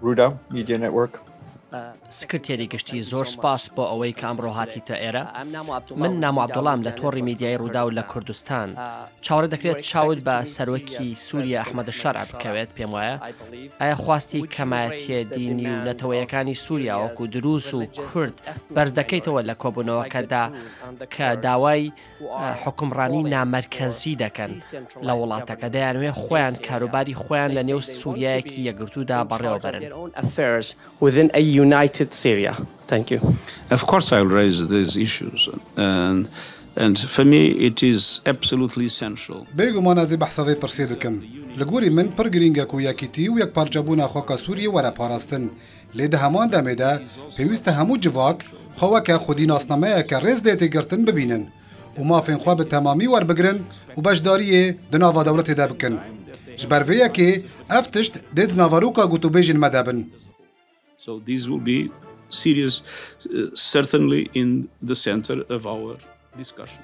Rudaw Media Network. سکرتێری گشتی زۆر سپاس بۆ ئەوەی کە ئەمڕۆ هاتیتە ئێرە. من نامۆ عەبدوڵام لە تۆڕی میدیایی ڕووداو لە کوردستان. چاوەڕێ دەکرێت چاوت بە سەرۆکی سووریا ئەحمەد شەرع بکەوێت پێم وایە. ئایا خواستی کەمایەتییە دینی و نەتەوەیەکانی سووریا وەکو دروز و کورد بەرز دەکەیتەوە لە کۆبوونەوەکەدا کە داوای حوکمڕانی نامەرکەزی دەکەن لە وڵاتەکە، دەیانەوێت خۆیان کاروباری خۆیان لە نێو سووریایەکی یەکگرتوودا بەڕێوەبەرن. بێگومان ez ê behsa vê pirsê bikim. Li gorî min pir girîng e ku yekîtî û yekparçebûna xaka Sûriyê were parastin. Lê di heman demê de pêwîst e hemû civak xwe weke xwedî nasnameyeke rêz lê tê girtin bibînin û mafên xwe bi temamî werbigirin û beşdariyê di nava dewletê de bikin. Ji ber vê yekê ev tişt dê di naveroka gotûbêjên me de bin. So these will be serious certainly in the center of our discussion.